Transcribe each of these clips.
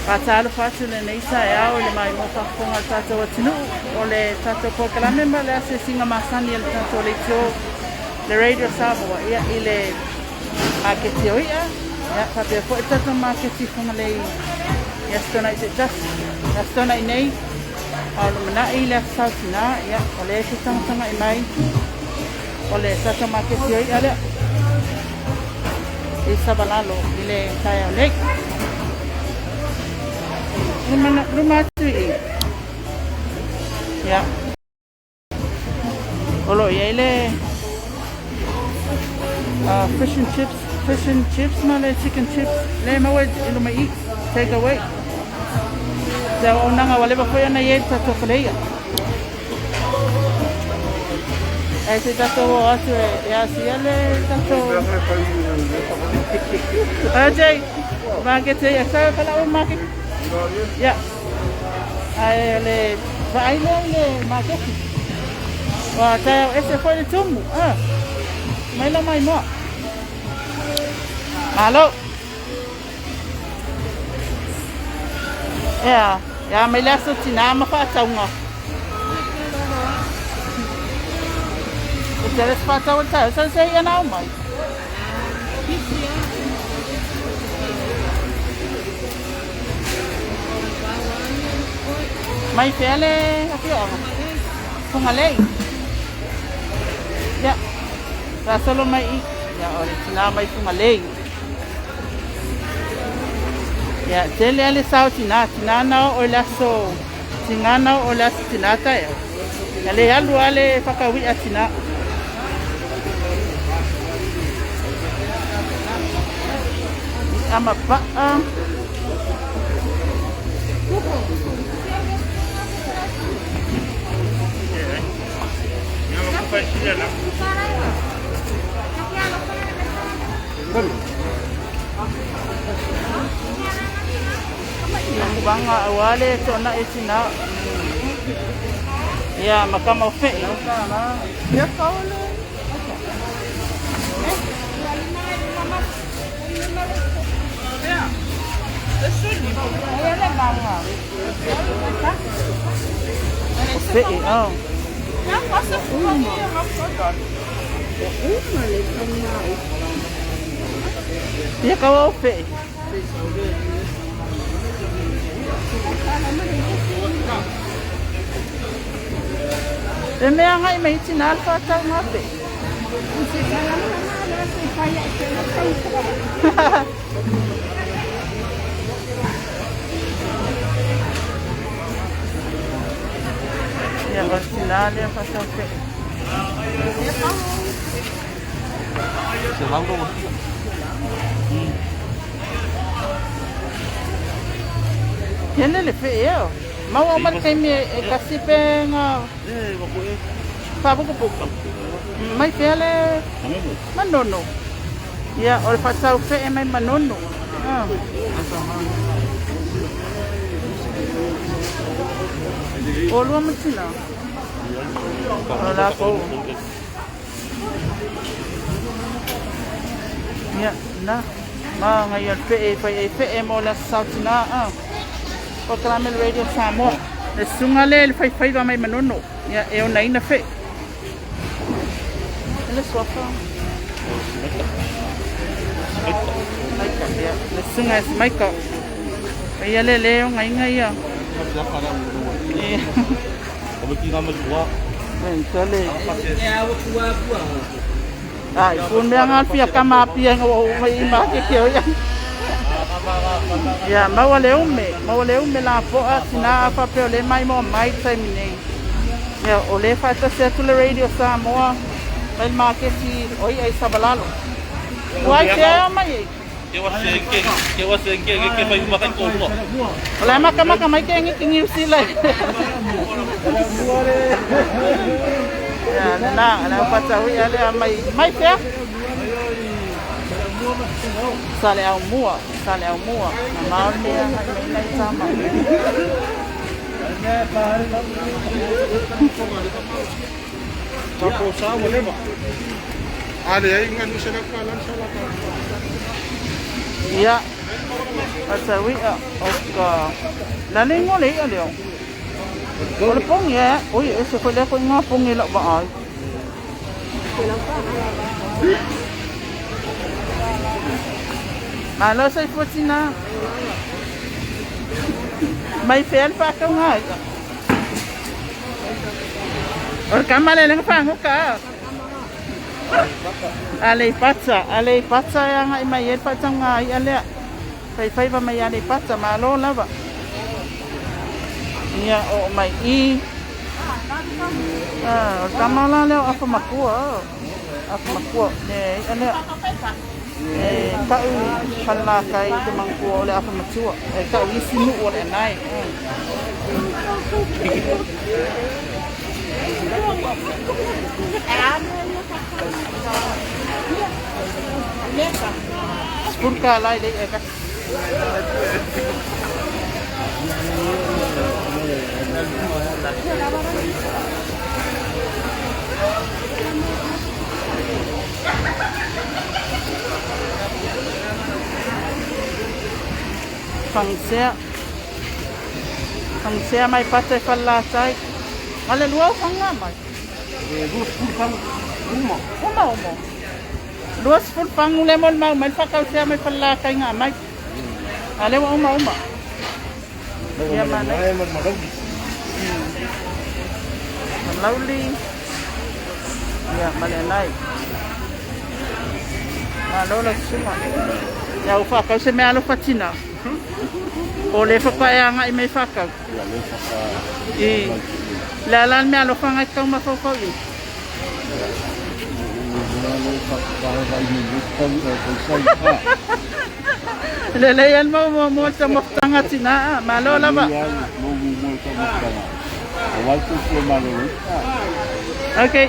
Faatalofa atu lenei taeao i le maimoa faafofoga a le tatou atunuu o le tatou polokalame ma le asiasiga masani a le tatou leitio le Radio Samoa ia i le maketi o i'a ia faapea foi le tatou maketi i Fugalei i Aso Toonai taitasi. I Aso Toonai nei a o lumanai le Aso Sautina ia o lea e te tagatagai mai o le tatou maketi o i'a lea i Savalalo i le taeao nei. Luma atu i i. Ia. O lo o i ai le fish and chips, fish and chips ma le chicken chips le maua i luma i i, take away. Se auaunaga ua leva foi ona i ai le tatou faleia. Ae se tatou o atu e asia le tatou... Ajay, market e sa kala o market. Ya. Ae o le vaai lea i le maketi. Ua taeao ese foi le tumu. Ah. Mai la mai moa. Malo. Ea, ea mai le aso tinā ma faatauga. E tele se faatau o le taeao, sa se ia na au mai. Mai fea le afioaga? Fugalei. Ia, faasolo mai i. Ia, o le tinā mai Fugalei. Ia, tele lava le sao tinā, tinā na oo i le aso, tinā na oo i le aso tinā taeao. Ia le alu lava le whakaui'a tinā. I'a ma pa'a. Makuaga aua le toonai tina. Ia ma kama o fei. O fei, oh. Ia ka o fei. E mea ngai mai tina le whātau ngā pe. Ia, o tina lea whātau pe. Se lau rawa hia. Tele le fe eo. Maua ma le taimi e kasi pe nga E, wa ko e. whaapukupuku. Mai fea le Manono. Ia, o le whaatau fe e mai Manono. Ah. O lua matina. O la kou. Ia, na. Ma ngai al fe e fai e fe e mo le sautina a. O Kalamel Radio Samoa. Le sunga le le fai fai va mai Manono. Ia, e ona ina fe. Le suafa. Maika, ia. Le sunga e maika. Ia le le o ngai ngai ia. Ia. Ai, kun mea ngā pia kama pia ngā o mai i mā ke keo ia. Ia, maua le ume, maua le ume la poa tina a whapea o le mai mo mai taimi nei. Ia, o le whaatasi atu le Radio Samoa, mai le maketi o ia i Savalalo. Wai te ao mai e. Ke wa se ke ke wa se ke ke mai uma kai ko lua. O le makamaka mai ke ngi ki sila. Ya, na na pata hui ale mai mai fea. Sa le au mua, sa le au mua. Na maoli mea ngai mai nai tama. Tapo sa wa leva. Ale ai nganu se la kala sa la Ia, Faatau i'a oka. Le a le igoa o le i'a lea? O le pogi ea? Oi e ese foi lea ituaiga pogi i la'u vaai. Malo soifua tinā. Mai fea le faatauga i'a? O le kama lea lea na fagoka a. Aleipata, Aleipata e agai mai ai le faatauga i'a lea. Faifaiva mai Aleipata, malo lava. Ia, oo mai i. Ah, o le tama la lea o Afa Matua. Afa Matua, le i'a lea. E tau i Falelatai te manatua o le Afa Matua. E tau isi nuu o le anae. 10 kālā i le i'a e tasi. Fagasea. Fagasea mai pata e Falelatai. Ma le lua o faga mai. E 20 fagu. Uma. Uma uma. 20 fagu le mo le mau mai le faakausea mai Falelatai nga mai. A lea ua uma uma. Ia manaia. Malauli. Malauli. Ia ma le anae. Malo lau susuga. Ia ua faakau se mea alofa tina. O le faatoa e agai mai faakau. Ia le whaka. I le a la le mea alofa ngai tau mafaufau i. Lelei lava le mau muamua i le taumafataga tina a. Malo lava. Okay.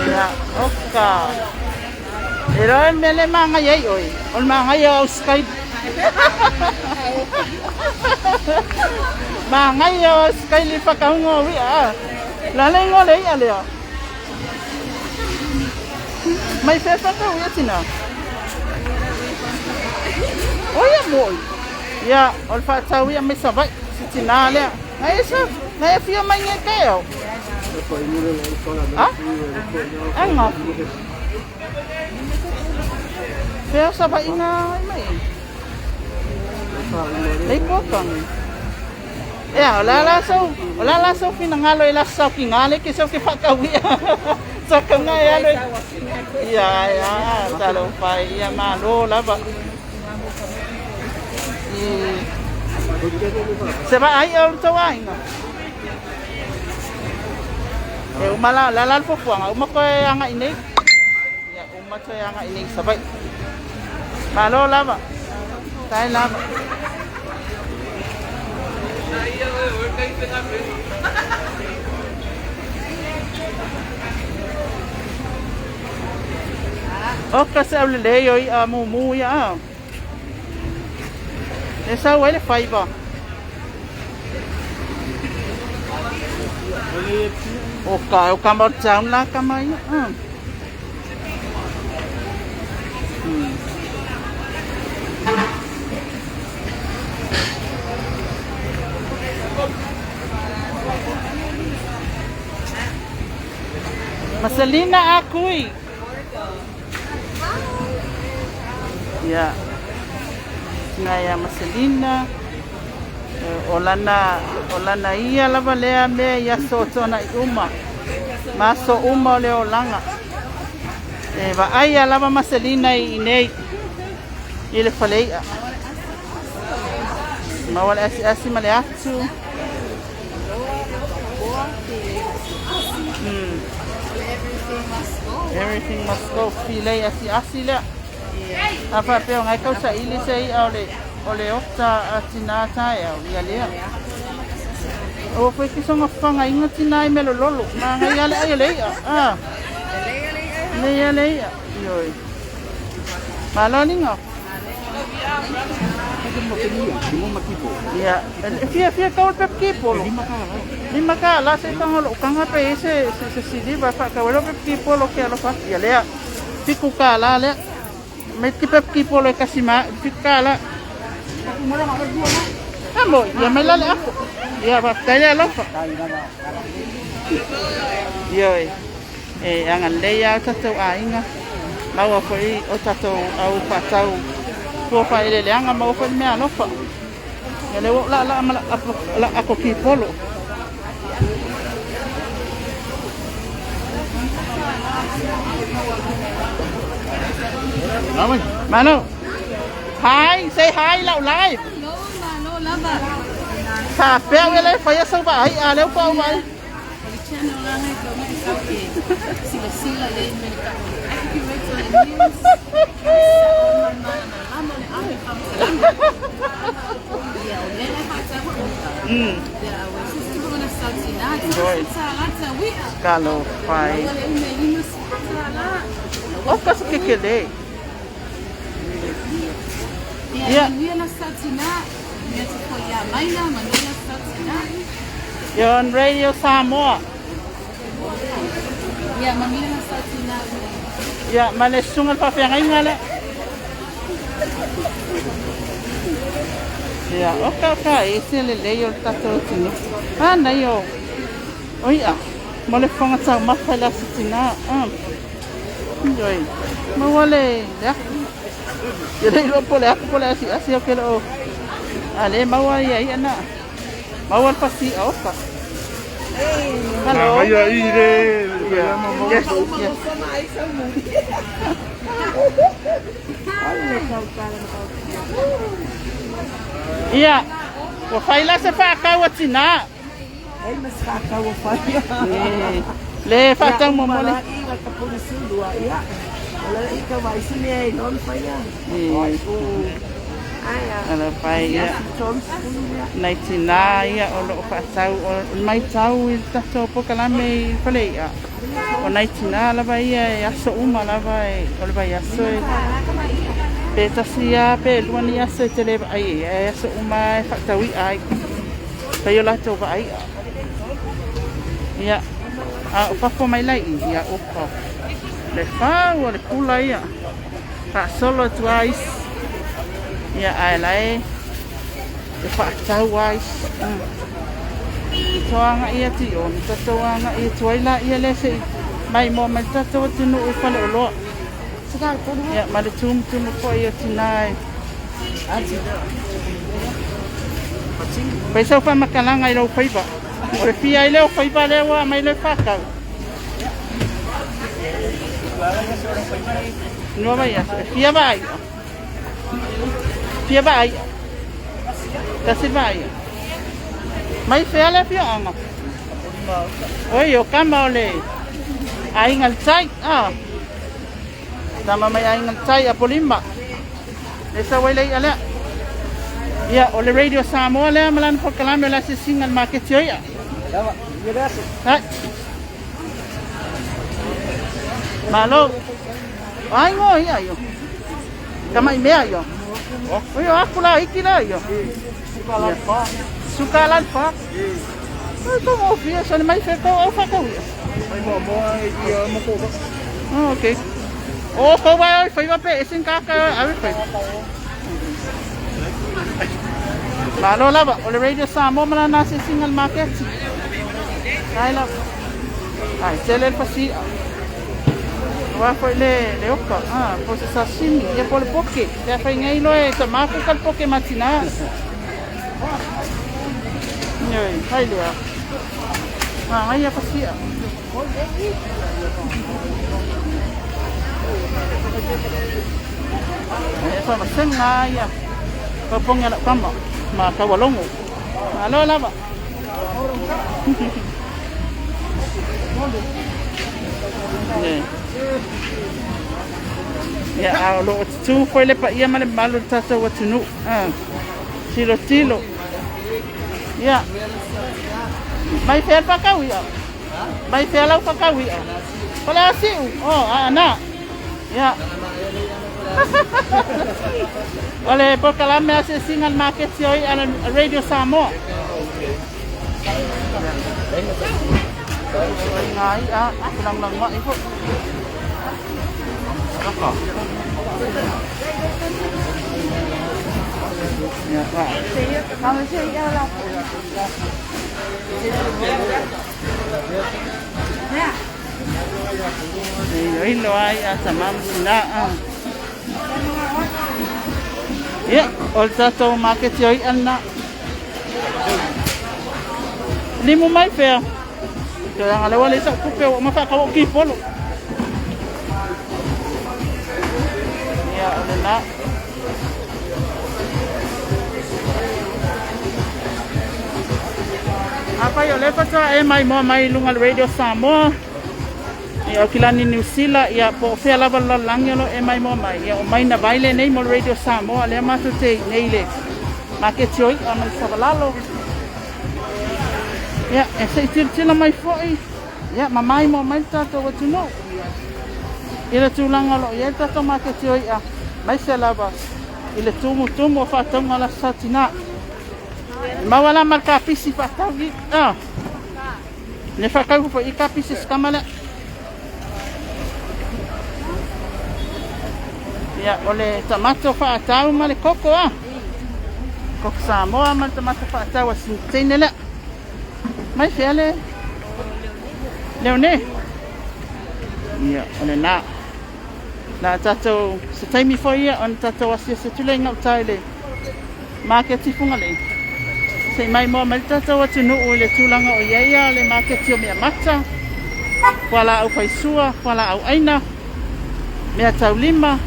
Ia, oka. E loa le mea lea e magaia ai oe, o le magaia o au Skype. Magaia o au Skype i le whakahunga o ia. A. La le ingoa le ia lea. Mai fea whakau ia tina. O ia moi. Ia, o le whaatau ia mai Savaii, si tina lea. Ngai e sa, ngai e fia mai nge ke au. Ha? Anga. Fea o Savaii nga ai mai. Lei pokangi. Ea, o le a la sou, o le a la sou finagalo i le aso saukiga le ke sau ke faakauia. Sakauga e alo i. Ia, ia, talofa e, ia malo lava. I se vaai o le tou aiga. E uma la, o le a la le fuafuaga, uma toe agai nei. Ia, uma toe agai nei i Savaii. Malo lava. Tai lava. Oka se aulelei o i'a mumu ia a. E sau ai le faiva. O ka o kama o town la kama ia. Masalina Akui. Ia. Tina ia Masalina. O lana, o lana ia lava lea mea i aso o tuanai uma. Ma aso uma o le olaga. E vaaia lava Masalina i inei i le falei'a. Maua le asiasi ma le atu. Everything must go. Filei asiasi lea. A faapea o ngai kau saili se i'a o le o le ota a tinā taeao ia lea. Ua foi ke songa fagaiga tinā i melololo. Magai a le ai o le i'a. Ah. Lei a le i'a. Ioi. Malo liga. Ia, e fia fia kau le pepa kipolo. Lima kālā se taga o lou taga pe i ai se siliva e faatau ai lau pepa kipolo ke alofa atu. Ia lea, 7 kālā lea. Mai te pepa kipolo e kasi ma 7 tala. A mo, ia mai la le apo. Ia faafetai le alofa. Ioe. E agalelei lava o tatou aiga. Maua foi o tatou au faatau fua faaeleeleaga, maua foi le mea alofa. Ia lea ua ou laalaa ma lau apo kipolo. Malo. Hi, say hi lau live. Hello, malo lava. Faapea ua le faia sau vaai a lea ua ou vaai. O le channel lana e tau mai tau ke silasila lei me le tau accurate o le news. Sa o malamalama le ave faamatalaga. Ia o lea e faataua uta. Ia ua sisi ko na sa tina. Oi. Sa lata wia. Kalo fai. Ua le ume lima sa la. O ka se kekele. Ia Ia. manuia na sa tina. Mea te ko ia maina manuia na sa tina. You're on Radio Samoa. Ia manuia na sa tina. Ia, ma le susuga le faafeagaiga lea. Ia, o ka ka e se lelei o le tatou atunuu. Anai o o i'a mo le fofoga taumafa i le aso tinā. Ah. Ioe. Maua le le afu. Ia le iloa po o le afu po o le asiasi o ke loo. A le maua ia i'a na. Maua le fasi'a oka. Hello. Ia i le Yeah. Yes, yes. Ia, ua fai la se faakau a tinā. Ei mas whakau o whaia. Eh, Le faatau momoli. I wa ka polisi lua ia. Ola i ka waisi mea i non whaia. Eh, Ai a. ala fai ia. Tom skulu ia. Nai tinā ia o loo faatau o maitau i le tatou polokalame i fale i'a. O nai tinā lava ia e aso uma lava e o le vaiaso e pe tasi a pe lua ni aso e te le vaai ai e aso uma e faatau i'a ai. Fai o latou vaai i'a. Ia, a o fafo mai lai i ia oka. Le fau o le pula ia. Faasolo atu a isi. Ia ae lae e faatau a isi. I toaga ia ti o ni tatou aga'i atu ai laia lea se'i mai moa mai le tatou atunuu i faleoloa. Ia ma le tumutumu foi o tinā e. Fai sau faamatalaga i lou faiva. O le fia ai lea o faiva lea ua aumai le faatau. Lua vaiaso. E fia vaai. Fia vaai. Tasi vaai. Mai fea le afioaga. Oi, o kama o le aiga le tai. Ah. Tama mai aiga le tai Apolima. Le sau ai le i'a lea. Ia, o le Radio Samoa lea ma lana polokalame o le asiasiga i le maketi o i'a. Hai. Malo. Ai ngo ia io. Kama i mea io. Oi o aku la iki la io. Suka la fa. Ai ko mo fia so mai fe ko au fa ko ia. Mai mo mo ai ia mo ko. Oh, okay. O ko wa oi fai wa pe esin ka ka ave fai. Malo lava o le Radio Samoa ma lana asiasiga i le maketi. Ai lava. Ai tele le fasi'a. Ua foi le le oka. Ah, po se sashimi, ia po le poke. Le fai ngai loe e tamaku ka le poke matina. Ioe, fai lea. Ah, ngai ia fasi'a. E fa masenga ia. Ka ponga la kama. Ma ka walongo. Malo lava. Ne. Ia, a o loo tutū foi le paia ma le mamalu o le tatou atunuu. Ah. Tilotilo. Ia. Mai fea le faakau ia. Mai fea lau faakau ia. O le asiu. Oh, a na. Ia. O le polokalame asiasiga i le maketi o i'a Radio Samoa. Ngā i'a, kulagulagua'i foi. Ia, va. Iloilo ai a tamam sina. Ia, o le tatou maketi o i'a lena. Limu mai fea. Leaga lea ua leai sau tupe ua uma faatau ou kipolo. Ia, o lena. Afai o lea faatoa e maimoa mai i luga o le Radio Samoa, ia Aukilani Niu Sila, ia po o fea lava le lalolagi o lo o e maimoa mai, ia o Maina Vai lenei mo le Radio Samoa, lea matou te i nei i le maketi o i'a mai Savalalo. Ia, e se i tilotilo mai foi, ia, ma maimoa mai le tatou atunuu i le tulaga o lo o i ai le tatou maketi o i'a, aemaise lava i le tumutumu o faatauga o le Aso Satina. E maua la ma le kapisi faatau i, ah, le faatau foi i kapisi se tama lea. Ia, o le tamato faatau ma le koko ah. Koko Samoa ma le tamato faatau a Sinteine lea. Mai fea le Leone. Ia, o lena. La tatou, se taimi foi ia ona tatou asiasi atu lea i gauta i le maketi Fugalei. Se i maimoa mai le tatou atunuu i le tulaga o i ai a le maketi o meamata, fualaau faisua, fualaau aina, meataulima,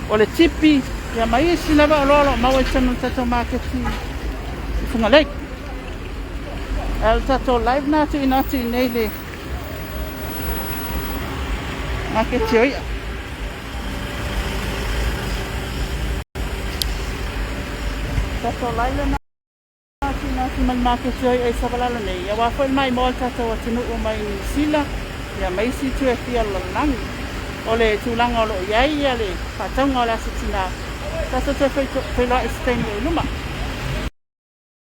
o le tipi, ia ma isi lava oloa o lo o maua i totonu o le tatou maketi i Fugalei. Ae o le tatou live na tuuina atu i inei i le maketi o i'a. Tatou live lena tuuina atu mai le maketi o i'a i Savalalo nei, aua foi le maimoa o le tatou atunuu mai Niu Sila, ia ma isi itu e fia o le lalolagi. O le tulaga o lo o i ai le faatauga o le Aso Tina, tatou toe feiloai i se taimi o i luma.